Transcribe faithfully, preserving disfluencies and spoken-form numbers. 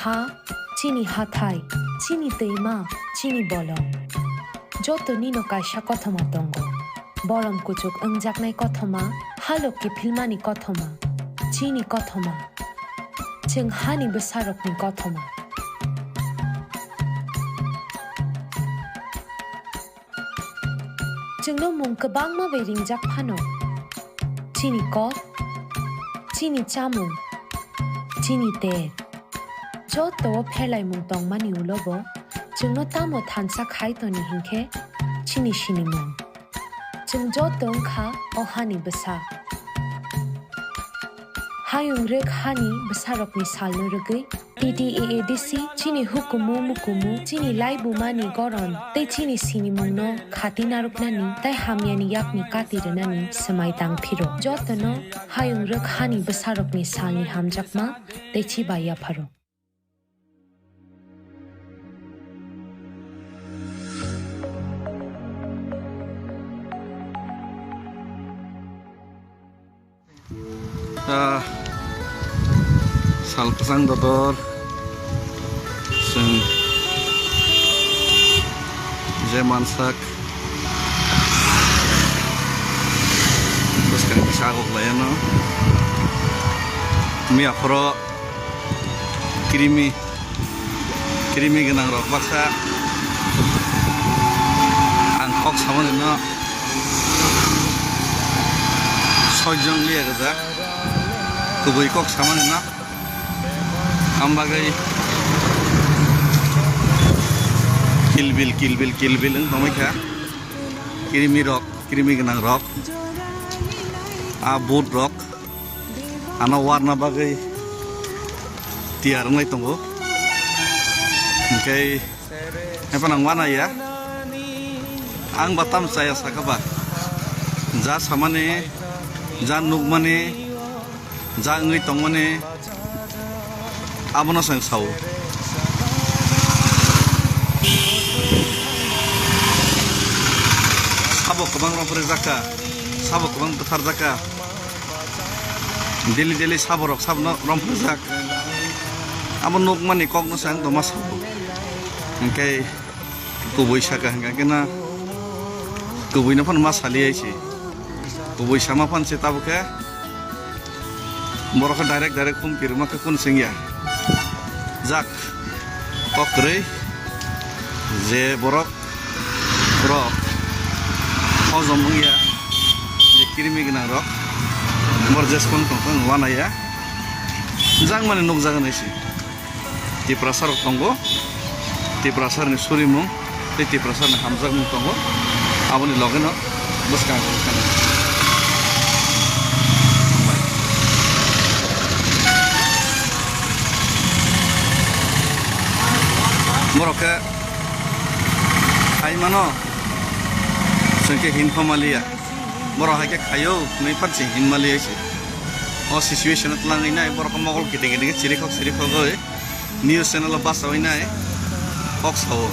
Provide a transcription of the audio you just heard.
Ha, chini hathai, chini twima, chini bolong. Joto nino kaisa kothoma tongo. Borom kuchuk wngjaknai kothoma, halok kiphilmani kothoma, chini kothoma. Chwng hani bwsarokni kothoma. Chwngno mung kwbangma bai ringjak phano. Chini kok, chini chamung, chini ter. Joto o pherlaimung tongmani ulo bo chwngno tamo thansa khai toni hinkhe chini sinimung. Chwng joto wngkha o hani bwsa. Hayung rwk hani bwsarokni salno rwgwi T T A A D C chini hukumu mukumu, chini laibumani goron tei chini sinimungno khati narwknani tei hamyani yakni kati rwnani swmai tang phiro. Jotono hayung rwk hani bwsarokni salni hamjakma tei chiba yapharo. Ah, sal kwchang dodor chwng je mansak bwskang kisa agok laiano. Miya phoro krimi, krimi gwnang rok baksa ang kok samani no sojong liya gajak, kubui kok samani no. Am bagwi kilbil, kilbil, kilbil wng tongwi kha. Krimi rok, krimi gwnang rok, a boat rok ano warna bagwi tiyar wngwi tongo. Hwnkhe haphano ang wana ya, ang ba tamo chaya saka ba, ja samani, ja nukmani, ja wngwi tongmani, abono chwng sao. Sabo kwbang romphwrwk jakha, sabo kwbang bwtharjakha. Daily daily sabo rok sabono romphwrwk jak. Abo nukmani kokno chwng tongma sabo. Hwnkhe kubui saka hwnkha khe na, kubui no phano ma saliya se. Kubui sama phan se tabuk khe borok khe direct direct khum kirima khe kun singya. Jak kok kwrwi je borok rok hojom wngya je kirimi gwnang rok bor jeskon tong tong wana ya. Jak mani nukjagan se. Tiprasa rok tongo, Tiprasa ni surimung tei Tiprasa ni hamjakmung tongo, aboni loge no bwskang. Borok khe hai mano, chwng khe hin pha maliya. Borok hai khe khaio, hwnwi phan se hin maliya se. O situation o twlangwi nai, borok khe mokol kiting kiting khe chirikhok chirikhogwi. News channel o bachawi nai kok sao.